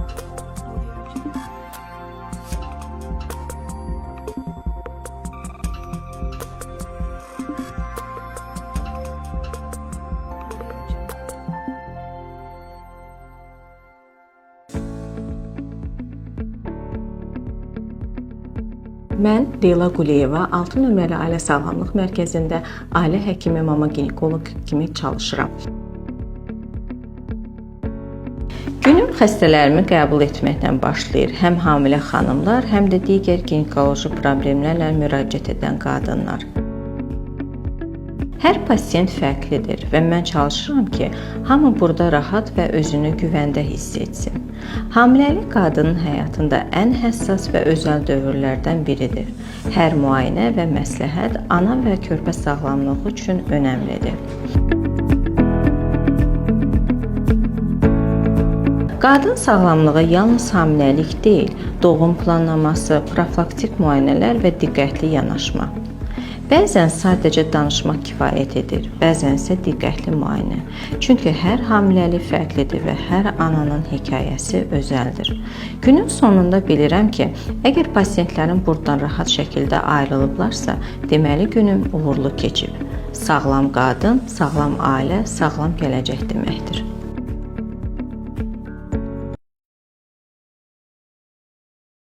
Audio Jungle. Audio Jungle. Mən Leyla Quliyeva 6 nömrəli Ailə Sağlamlıq Mərkəzində ailə həkimi, mama ginekoloq kimi çalışıram. Günüm xəstələrimi qəbul etməklə başlayır. Həm hamilə xanımlar, həm də digər ginekoloji problemlərlə müraciət edən qadınlar. Hər pasiyent fərqlidir və mən çalışıram ki, hamı burada rahat və özünü güvəndə hiss etsin. Hamiləlik qadının həyatında ən həssas və özəl dövrlərdən biridir. Hər müayinə və məsləhət ana və körpə sağlamlığı üçün önəmlidir. Qadın sağlamlığı yalnız hamiləlik deyil, doğum planlaması, profilaktik müayinələr və diqqətli yanaşma. Bəzən sadəcə danışmaq kifayət edir, bəzən isə diqqətli müayinə. Çünki hər hamiləlik fərqlidir və hər ananın hekayəsi özəldir. Günün sonunda bilirəm ki, əgər pasiyentlərim buradan rahat şəkildə ayrılıblarsa, deməli günüm uğurlu keçib. Sağlam qadın, sağlam ailə, sağlam gələcək deməkdir.